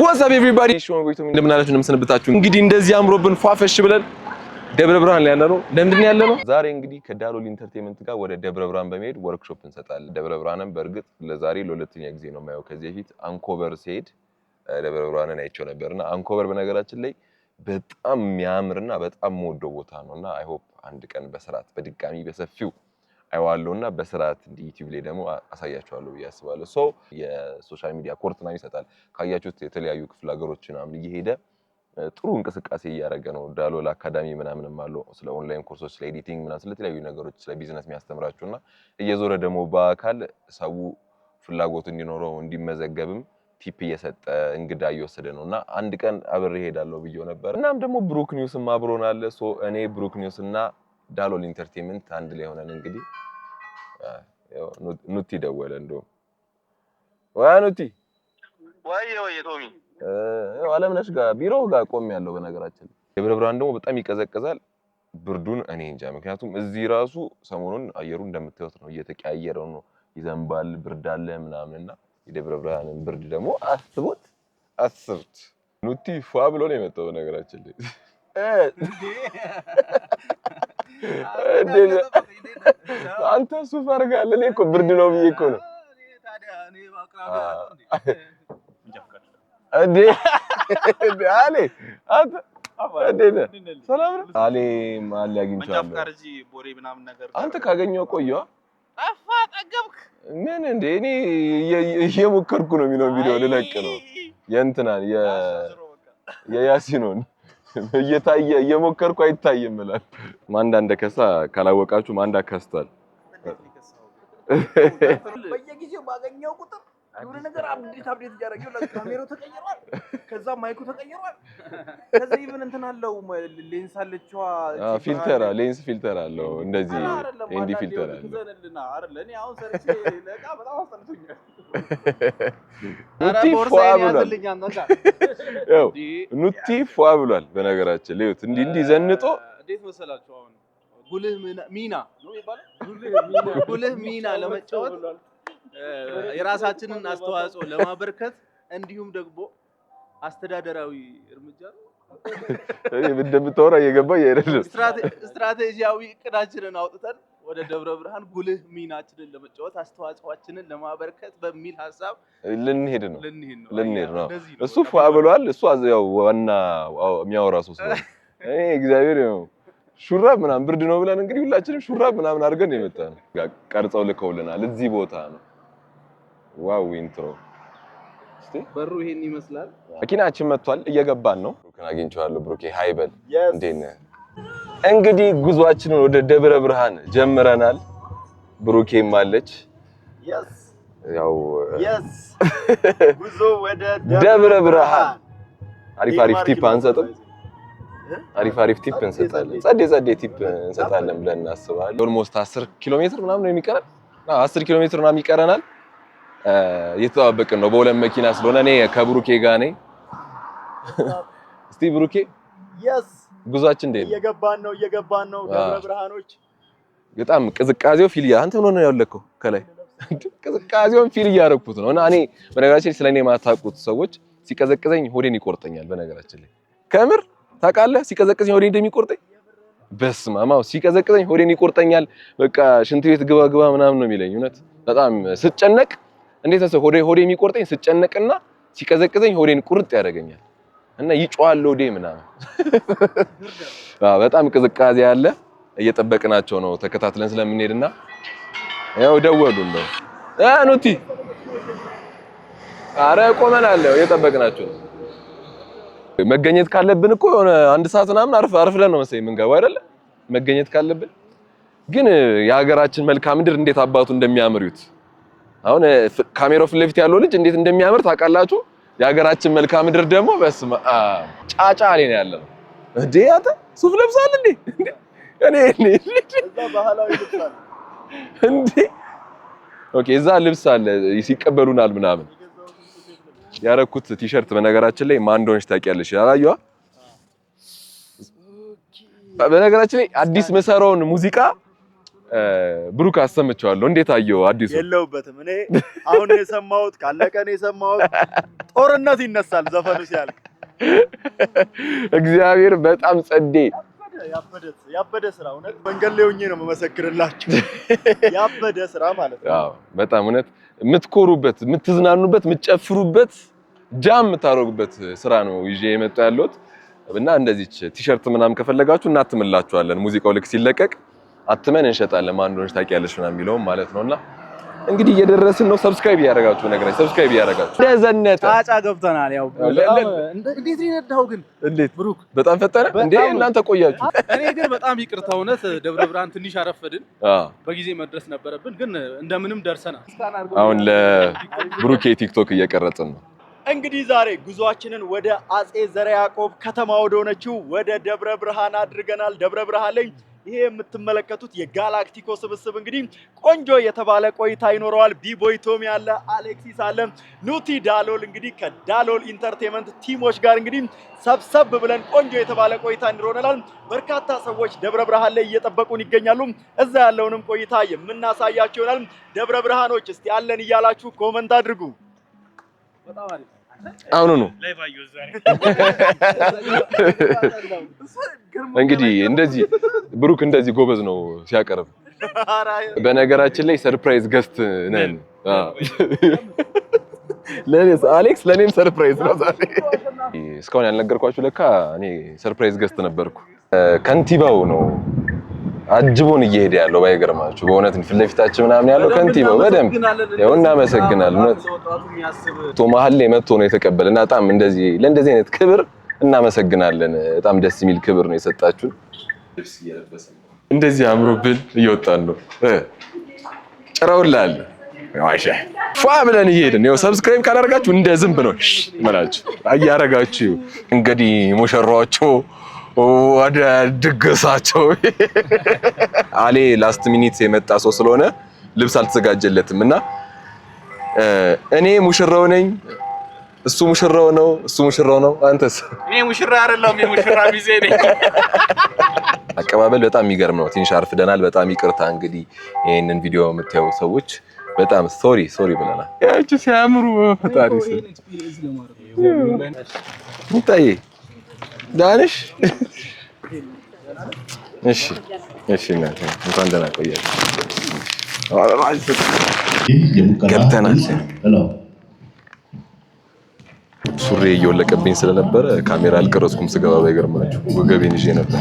What's up everybody፣ እንደምን አላችሁ? እንደምን ሰነበታችሁ? እንግዲህ እንደዚህ አምሮብን ፏፈሽ ብለን ደብረ ብርሃን ላይ ያለ ነው። ለምንድን ነው ያለ ነው? ዛሬ እንግዲህ ከዳሎል Entertainment ጋር ወደ ደብረ ብርሃን በመሄድ ወርክሾፕ እንሰጣለን። ደብረ ብርሃንን በእርግጥ ለዛሬ ለሁለተኛ ጊዜ ነው የማየው። ከዚህ በፊት አንኮበር ስሄድ ደብረ ብርሃንን አይቼው ነበርና አንኮበር በነገራችን ላይ በጣም የሚያምርና በጣም የምወደው ቦታ ነው እና I hope አንድ ቀን በስርዓት በድጋሚ በሰፊው አየዋለሁ እና በስርዓት እንዲህ YouTube ላይ ደግሞ አሳያችኋለሁ ብዬ አስባለሁ። So የ social media course ምናምን ይሰጣል። ካያችሁት የተለያዩ ክፍለ ሀገሮች ምናምን እየሄደ ጥሩ እንቅስቃሴ እያደረገ ነው። ዳሎል አካዳሚ ምናምንም አለው፣ ስለ ኦንላይን ኮርሶች፣ ስለ editing ምናምን፣ ስለተለያዩ ነገሮች፣ ስለ ቢዝነስ የሚያስተምራችሁ እና እየዞረ ደግሞ በአካል ሰው ፍላጎቱ እንዲኖረው እንዲመዘገብም tip እየሰጠ እንግዳ እየወሰደ ነው እና አንድ ቀን አብሬ እሄዳለሁ ብዬው ነበር። እናም ደግሞ ብሩክ ኒውስም አብሮን አለ። So እኔ፣ ብሩክ ኒውስ እና ዳሎል Entertainment አንድ ላይ ሆነን እንግዲህ ኑቲ ደወለ። እንደውም ወይ ኑቲ። ወይ ወይ ቶሚ። አለምነሽ ጋር ቢሮ ጋር ቆም ያለው። በነገራችን ደብረ ብርሃን ደግሞ በጣም ይቀዘቅዛል። ብርዱን እኔ እንጃ። ምክንያቱም እዚህ ራሱ ሰሞኑን አየሩ እንደምታዩት ነው፣ እየተቀያየረ ነው። ይዘንባል፣ ብርድ አለ ምናምን እና የደብረ ብርሃንን ብርድ ደግሞ አስቡት አስቡት። ኑቲ ፏ ብሎ ነው የመጣው። በነገራችን ላይ አንተ ሱፍ አድርገሃል። እኔ እኮ ብርድ ነው ብዬ እኮ ነው። እንዴ አሌ፣ አንተ እንዴት ነህ? ሰላም ነው? አሌ አሌ አግኝቼዋለሁ። አንተ ካገኘሁ ቆየሁ። ጠፋ ጠገብክ። ምን እንዴ፣ እኔ እየሞከርኩ ነው የሚለውን ቪዲዮ ልለቅ ነው፣ የእንትናን የያሲኖን እየታየ እየሞከርኩ አይታይም እላለሁ። ማንዳ እንደከሳ ካላወቃችሁ ማንዳ ከስቷል። በየጊዜው ባገኘው ቁጥር የሆነ ነገር update update እያደረገ፣ ካሜራው ተቀይሯል፣ ከዛ mic ኡ ተቀይሯል፣ ከዛ even እንትን አለው፣ ሌንስ አለችዋ። Filter፣ lens filter አለው፣ እንደዚህ ND filter አለው። እኔ አሁን ሰርቼ ለዕቃ በጣም አስጠልቶኛል። ኑቲ ፏ ብሏል። ያው ኑቲ ፏ ብሏል። በነገራችን ላይ እዩት፣ እንዲህ እንዲህ ዘንጦ። እንዴት መሰላችሁ? አሁን ጉልህ ሚና ነው የሚባለው፣ ጉልህ ሚና ለመጫወት፣ የራሳችንን አስተዋጽኦ ለማበርከት፣ እንዲሁም ደግሞ አስተዳደራዊ እርምጃ ነው እንደምታወራ እየገባኝ አይደለም። ስትራቴጂያዊ እቅዳችንን አውጥተን ወደ ደብረ ብርሃን ጉልህ ሚናችንን ለመጫወት፣ አስተዋጽኦአችንን ለማበርከት በሚል ሀሳብ ልንሄድ ነው። ልንሄድ ነው። ልንሄድ ነው። እንደዚህ ነው። እሱ ፏ ብሏል። እሱ ያው ዋና የሚያወራ ሰው ስለሆነ እኔ እግዚአብሔር ያው ሹራብ ምናምን ብርድ ነው ብለን እንግዲህ ሁላችንም ሹራብ ምናምን አድርገን የመጣ ነው። ቀርጸው ልከውልናል። እዚህ ቦታ ነው። Wow intro እስቲ። በሩ ይሄን ይመስላል። መኪናችን መጥቷል። እየገባን ነው። ብሩክን አግኝቼዋለሁ። ብሩኬ hi በል። እንዴት ነህ? እንግዲህ ጉዟችንን ወደ ደብረ ብርሃን ጀምረናል። ብሩኬም አለች። ያው ጉዞ ወደ ደብረ ብርሃን። አሪፍ አሪፍ tip አንሰጥም? አሪፍ አሪፍ tip እንሰጣለን። ጸዴ ጸዴ tip እንሰጣለን ብለን እናስባለን። Almost 10 ኪሎ ሜትር ምናምን ነው የሚቀረን። አዎ፣ 10 ኪሎ ሜትር ምናምን ይቀረናል። እየተጠባበቅን ነው በሁለት መኪና ስለሆነ እኔ ከብሩኬ ጋር ነኝ። እስቲ ብሩኬ፣ ጉዟችን እንዴት ነው? እየገባን ነው፣ እየገባን ነው። ደብረ ብርሃኖች። በጣም ቅዝቃዜው feel አንተ ምን ሆነህ ነው ያለከው ከላይ? ቅዝቃዜውን feel እያደረኩት ነው። እና እኔ በነገራችን ላይ ስለኔ የማታውቁት ሰዎች ሲቀዘቅዘኝ ሆዴን ይቆርጠኛል። በነገራችን ላይ ከምር ታውቃለህ፣ ሲቀዘቅዘኝ ሆዴን እንደሚቆርጠኝ፣ በስመ አብ። አዎ፣ ሲቀዘቅዘኝ ሆዴን ይቆርጠኛል። በቃ ሽንት ቤት ግባ ግባ ምናምን ነው የሚለኝ። እውነት በጣም ስጨነቅ እንዴት መሰለህ ሆዴ የሚቆርጠኝ፣ ስጨነቅና ሲቀዘቅዘኝ ሆዴን ቁርጥ ያደርገኛል እና ይጮሃል ሆዴ ምናምን። አዎ፣ በጣም ቅዝቃዜ አለ። እየጠበቅናቸው ነው ተከታትለን ስለምንሄድና ያው ደወሉ እንደው ኑቲ፣ አረ ቆመናል፣ ያው እየጠበቅናቸው ነው። መገኘት ካለብን እኮ የሆነ አንድ ሰዓት ምናምን አርፍለን ነው መሰለኝ የምንገባው አይደለ? መገኘት ካለብን ግን የሀገራችን መልክዓ ምድር እንዴት አባቱ እንደሚያምር እዩት። አሁን ካሜራው ፊት ለፊት ያለው ልጅ እንዴት እንደሚያምር ታውቃላችሁ? የሀገራችን መልክዓ ምድር ደግሞ በስመ አብ፣ ጫጫ ላይ ነው ያለነው። እንዴ አንተ ሱፍ ለብሳል እንዴ? እኔ እዛ ባህላዊ ልብስ አለ። እንዴ okay፣ እዛ ልብስ አለ፣ ሲቀበሉናል ምናምን። ያረኩት ቲሸርት በነገራችን ላይ ማን እንደሆነች ታውቂያለሽ? አላየዋ። በነገራችን ላይ አዲስ መሰራውን ሙዚቃ ብሩክ አሰምቼዋለሁ። እንዴት አየው? አዲሱ የለውበትም። እኔ አሁን ነው የሰማሁት፣ ካለቀ ነው የሰማሁት። ጦርነት ይነሳል ዘፈኑ ሲያልቅ። እግዚአብሔር በጣም ጸዴ። ያበደ ስራ፣ እውነት መንገድ ላይ ሆኜ ነው የምመሰክርላችሁ። ያበደ ስራ ማለት ነው። አዎ፣ በጣም እውነት የምትኮሩበት፣ የምትዝናኑበት፣ የምትጨፍሩበት፣ jam የምታደርጉበት ስራ ነው ይዤ የመጣ ያለሁት። እና እንደዚች ቲሸርት ምናምን ከፈለጋችሁ እናትምላችኋለን። ሙዚቃው ልክ ሲለቀቅ አትመን እንሸጣለን። ማን እንደሆነች ታውቂያለሽ ምናምን የሚለውም ማለት ነውና እንግዲህ እየደረስን ነው። Subscribe እያደረጋችሁ ነገር subscribe እያደረጋችሁ እንደዘነጠ ጫጫ ገብተናል። ያው እንዴት ነው የነዳኸው ግን? እንዴት ብሩክ? በጣም ፈጠነ እንዴ? እናንተ ቆያችሁ። እኔ ግን በጣም ይቅርታ፣ እውነት ደብረ ብርሃን ትንሽ አረፈድን። በጊዜ መድረስ ነበረብን፣ ግን እንደምንም ደርሰናል። አሁን ለብሩኬ ቲክቶክ እየቀረጽን ነው። እንግዲህ ዛሬ ጉዟችንን ወደ አጼ ዘርዓ ያዕቆብ ከተማ ወደ ሆነችው ወደ ደብረ ብርሃን አድርገናል። ደብረ ብርሃን ላይ ይሄ የምትመለከቱት የጋላክቲኮ ስብስብ እንግዲህ ቆንጆ የተባለ ቆይታ ይኖረዋል። ቢቦይ ቶሚ አለ፣ አሌክሲስ አለ፣ ኑቲ ዳሎል፣ እንግዲህ ከዳሎል Entertainment team ኦች ጋር እንግዲህ ሰብሰብ ብለን ቆንጆ የተባለ ቆይታ ይኖረናል። በርካታ ሰዎች ደብረ ብርሃን ላይ እየጠበቁን ይገኛሉ። እዛ ያለውንም ቆይታ የምናሳያቸው ይሆናል። ደብረ ብርሃኖች እስቲ አለን እያላችሁ comment አድርጉ። አሁኑ ነው እንግዲህ እንደዚህ ብሩክ እንደዚህ ጎበዝ ነው ሲያቀርብ። በነገራችን ላይ surprise guest ነን። ለኔ አሌክስ ለኔም surprise ነው ዛሬ። እስካሁን ያልነገርኳችሁ ለካ እኔ surprise guest ነበርኩ። ከንቲባው ነው አጅቦን እየሄደ ያለው፣ ባይገርማችሁ በእውነት ፊት ለፊታችን ምናምን ያለው ከንቲባው በደንብ ያው እናመሰግናለን። እውነት መሀል ላይ መጥቶ ነው የተቀበለና በጣም እንደዚህ ለእንደዚህ አይነት ክብር እናመሰግናለን። በጣም ደስ የሚል ክብር ነው የሰጣችሁን። እንደዚህ አምሮብን እየወጣን ነው። ጭረውላል ዋሻ ፏ ብለን እየሄድን ያው subscribe ካላደረጋችሁ እንደ ዝንብ ነው እምላችሁ እያረጋችሁ። እንግዲህ ሙሽራዎቹ ወደ ድግሳቸው። አሌ last minute የመጣ ሰው ስለሆነ ልብስ አልተዘጋጀለትም እና እኔ ሙሽራው ነኝ፣ እሱ ሙሽራው ነው፣ እሱ ሙሽራው ነው። አንተስ? እኔ ሙሽራ አይደለሁም፣ የሙሽራ ሚዜ ነኝ። አቀባበል በጣም የሚገርም ነው። ትንሽ አርፍደናል። በጣም ይቅርታ። እንግዲህ ይሄንን ቪዲዮ የምታዩ ሰዎች በጣም sorry sorry ብለናል። ያቺ ሲያምሩ በፈጣሪ ስም ዳንሽ። እሺ እሺ፣ እናቴ እንኳን ደህና ቆያችሁ። ገብተናል። ሱሬ እየወለቀብኝ ስለነበረ ካሜራ አልቀረጽኩም ስገባ፣ ባይገርማችሁ ወገቤን ይዤ ነበር።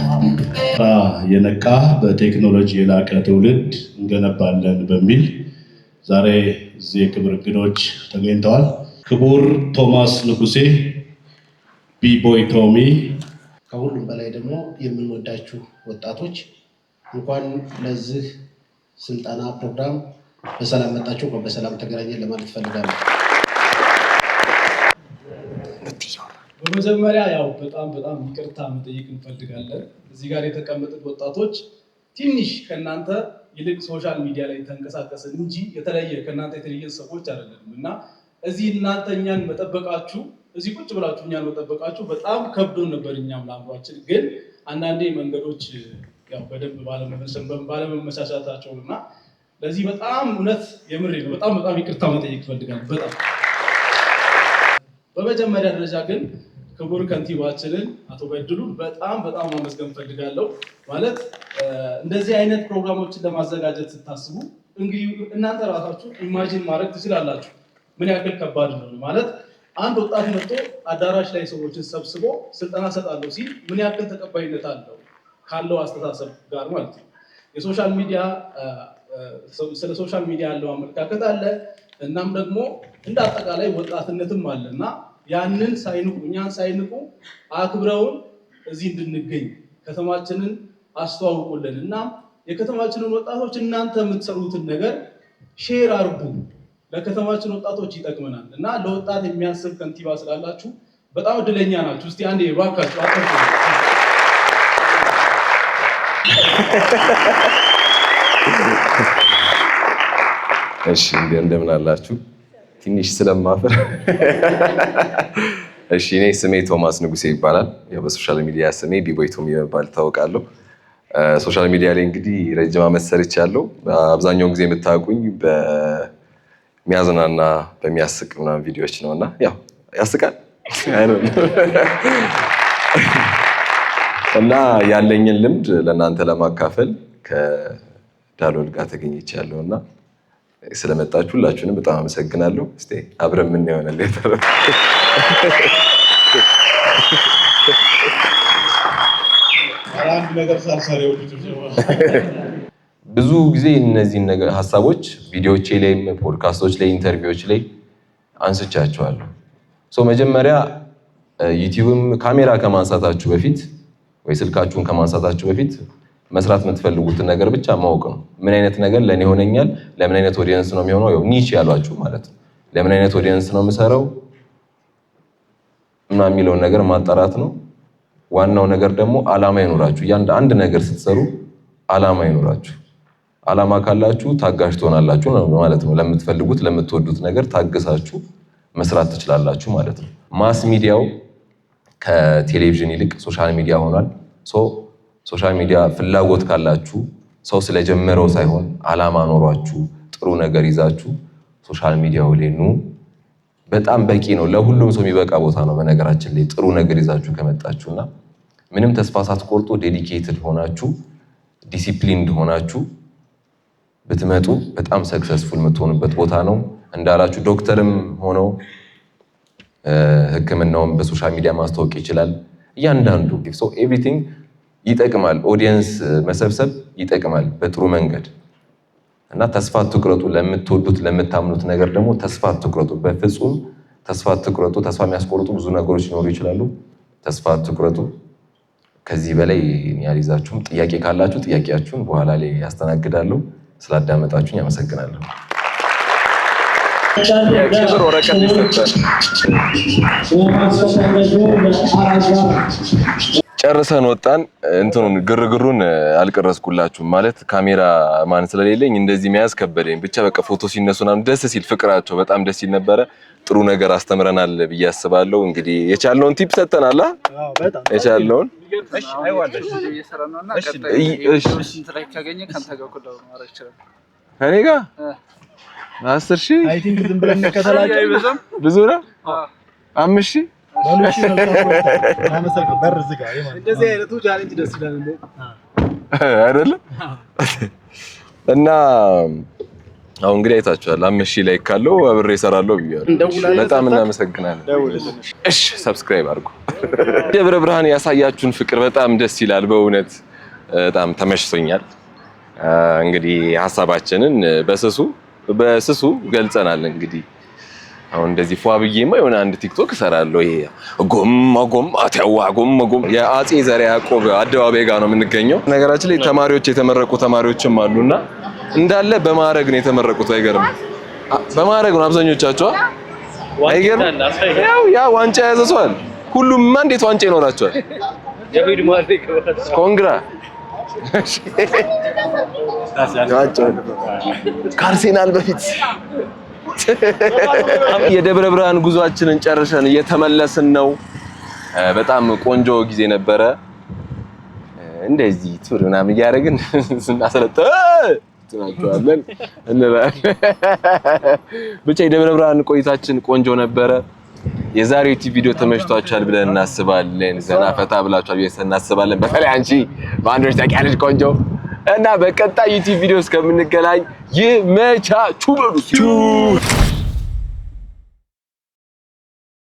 የነቃ፣ በቴክኖሎጂ የላቀ ትውልድ እንገነባለን በሚል ዛሬ እዚህ የክብር እንግዶች ተገኝተዋል። ክቡር ቶማስ ንጉሴ፣ ቢቦይ ቶሚ፣ ከሁሉም በላይ ደግሞ የምንወዳችሁ ወጣቶች እንኳን ለዚህ ስልጠና ፕሮግራም በሰላም መጣችሁ፣ እንኳን በሰላም ተገናኘን ለማለት እፈልጋለሁ። በመጀመሪያ ያው በጣም በጣም ይቅርታ መጠየቅ እንፈልጋለን። እዚህ ጋር የተቀመጡት ወጣቶች ትንሽ ከእናንተ ይልቅ social media ላይ ተንቀሳቀስን እንጂ የተለየ ከእናንተ የተለየ ሰዎች አይደለንም። እና እዚህ እናንተ እኛን መጠበቃችሁ፣ እዚህ ቁጭ ብላችሁ እኛን መጠበቃችሁ በጣም ከብዶን ነበር። እኛም ለአእምሯችን ግን አንዳንዴ መንገዶች ያው በደንብ ባለመመቻቻታቸው እና ለዚህ በጣም እውነት የምሬ ነው፣ በጣም በጣም ይቅርታ መጠየቅ እፈልጋለሁ። በጣም በመጀመሪያ ደረጃ ግን ክቡር ከንቲባችንን አቶ በድሉን በጣም በጣም ማመስገን እፈልጋለሁ። ማለት እንደዚህ አይነት ፕሮግራሞችን ለማዘጋጀት ስታስቡ እንግዲህ እናንተ ራሳችሁ imagine ማድረግ ትችላላችሁ ምን ያክል ከባድ እንደሆነ። ማለት አንድ ወጣት መጥቶ አዳራሽ ላይ ሰዎችን ሰብስቦ ስልጠና ሰጣለሁ ሲል ምን ያክል ተቀባይነት አለው ካለው አስተሳሰብ ጋር ማለት ነው። የ social media ስለ social media ያለው አመለካከት አለ። እናም ደግሞ እንደ አጠቃላይ ወጣትነትም አለ። እና ያንን ሳይንቁ፣ እኛን ሳይንቁ አክብረውን እዚህ እንድንገኝ፣ ከተማችንን አስተዋውቁልን እና የከተማችንን ወጣቶች እናንተ የምትሰሩትን ነገር share አርጉ፣ ለከተማችን ወጣቶች ይጠቅመናል። እና ለወጣት የሚያስብ ከንቲባ ስላላችሁ በጣም እድለኛ ናችሁ። እስቲ አንዴ እባካችሁ አጠርቁ። እሺ፣ እንደምን አላችሁ? ትንሽ ስለማፍር። እሺ፣ እኔ ስሜ ቶማስ ንጉሴ ይባላል። ያው በ social media ስሜ ቢቦይ ቶሚ በመባል እታወቃለሁ። Social media ላይ እንግዲህ ረጅም ዓመት ሰርቻለሁ። አብዛኛውን ጊዜ የምታውቁኝ በሚያዝናና በሚያስቅ ምናምን ቪዲዮዎች ነው እና ያው ያስቃል I don't know። እና ያለኝን ልምድ ለእናንተ ለማካፈል ከዳሎል ጋር ተገኝቻለሁ እና ስለመጣችሁ ሁላችሁንም በጣም አመሰግናለሁ። እስኪ አብረን ምን ይሆናል የተረፈ። አንድ ነገር ሳልሰራ። ብዙ ጊዜ እነዚህን ነገር ሀሳቦች ቪዲዮዎቼ ላይም፣ ፖድካስቶች ላይ፣ interview ዎች ላይ አንስቻቸዋለሁ። So መጀመሪያ ዩቲዩብም ካሜራ ከማንሳታችሁ በፊት ወይ ስልካችሁን ከማንሳታችሁ በፊት መስራት የምትፈልጉትን ነገር ብቻ ማወቅ ነው። ምን አይነት ነገር ለእኔ ይሆነኛል፣ ለምን አይነት audience ነው የሚሆነው፣ ያው niche ያሏችሁ ማለት ነው። ለምን አይነት audience ነው የምሰራው እና የሚለውን ነገር ማጣራት ነው። ዋናው ነገር ደግሞ አላማ ይኖራችሁ። አንድ ነገር ስትሰሩ አላማ ይኖራችሁ። አላማ ካላችሁ ታጋሽ ትሆናላችሁ ማለት ነው። ለምትፈልጉት ለምትወዱት ነገር ታግሳችሁ መስራት ትችላላችሁ ማለት ነው። Mass media ው ከቴሌቪዥን ይልቅ social media ሆኗል። So social media ፍላጎት ካላችሁ፣ ሰው ስለጀመረው ሳይሆን አላማ ኖሯችሁ ጥሩ ነገር ይዛችሁ social media ው ላይ ኑ። በጣም በቂ ነው። ለሁሉም ሰው የሚበቃ ቦታ ነው። በነገራችን ላይ ጥሩ ነገር ይዛችሁ ከመጣችሁና ምንም ተስፋ ሳትቆርጡ dedicated ሆናችሁ disciplined ሆናችሁ ብትመጡ በጣም successful የምትሆኑበት ቦታ ነው። እንዳላችሁ ዶክተርም ሆነው ሕክምናውን በ social media ማስታወቅ ይችላል። እያንዳንዱ everything ይጠቅማል። Audience መሰብሰብ ይጠቅማል በጥሩ መንገድ እና ተስፋ አትቁረጡ። ለምትወዱት ለምታምኑት ነገር ደግሞ ተስፋ አትቁረጡ። በፍጹም ተስፋ አትቁረጡ። ተስፋ የሚያስቆርጡ ብዙ ነገሮች ሊኖሩ ይችላሉ። ተስፋ አትቁረጡ። ከዚህ በላይ ያልይዛችሁም። ጥያቄ ካላችሁ ጥያቄያችሁን በኋላ ላይ ያስተናግዳለሁ። ስላዳመጣችሁኝ አመሰግናለሁ። የክብር ወረቀት ይሰጣል። ጨርሰን ወጣን። እንትኑን ግርግሩን አልቀረጽኩላችሁም፣ ማለት ካሜራ ማን ስለሌለኝ እንደዚህ መያዝ ከበደኝ። ብቻ በቃ ፎቶ ሲነሱ ምናምን ደስ ሲል፣ ፍቅራቸው በጣም ደስ ሲል ነበረ። ጥሩ ነገር አስተምረናል ብዬ አስባለሁ። እንግዲህ የቻልነውን tip ሰጥተናል። የቻልነውን። እሺ፣ ከእኔ ጋር 10,000። I think ዝም ብለን እንከተላቸው። ብዙ ነው። 5,000። በር ዝጋ። እንደዚህ አይነቱ challenge ደስ ይላል። አይደለ? እና አሁን እንግዲህ አይታችኋል። 5,000 like ካለው አብሬ እሰራለሁ ብያለሁ። በጣም እናመሰግናለን። እሺ፣ subscribe አድርጉ። ደብረ ብርሃን ያሳያችሁን ፍቅር በጣም ደስ ይላል። በእውነት በጣም ተመችቶኛል። እንግዲህ ሀሳባችንን በስሱ በስሱ ገልጸናል። እንግዲህ አሁን እንደዚህ ፏ ብዬማ የሆነ አንድ ቲክቶክ እሰራለሁ። ይሄ ጎማ ጎማ ተዋ ጎማ ጎማ የአፄ ዘርዓ ያዕቆብ አደባባይ ጋር ነው የምንገኘው። ነገራችን ላይ ተማሪዎች፣ የተመረቁ ተማሪዎችም አሉና እንዳለ በማዕረግ ነው የተመረቁት። አይገርም? በማዕረግ ነው አብዛኞቻቸው። አይገርም? ያው ያ ዋንጫ የያዘ ሰው አለ። ሁሉምማ እንዴት ዋንጫ ይኖራቸዋል? Congra። ከአርሴናል በፊት። የደብረ ብርሃን ጉዟችንን ጨርሰን እየተመለስን ነው። በጣም ቆንጆ ጊዜ ነበረ። እንደዚህ tour ምናምን እያደረግን ስናሰለጥ ትናቸዋለን እንላለን። ብቻ የደብረ ብርሃን ቆይታችን ቆንጆ ነበረ። የዛሬው ዩቲዩብ ቪዲዮ ተመችቷችኋል ብለን እናስባለን። ዘና ፈታ ብላችኋል ብለን እናስባለን። በተለይ አንቺ በአንዶች ታውቂያለሽ ቆንጆ። እና በቀጣይ ዩቲዩብ ቪዲዮ እስከምንገናኝ ይመቻችሁ በሉ።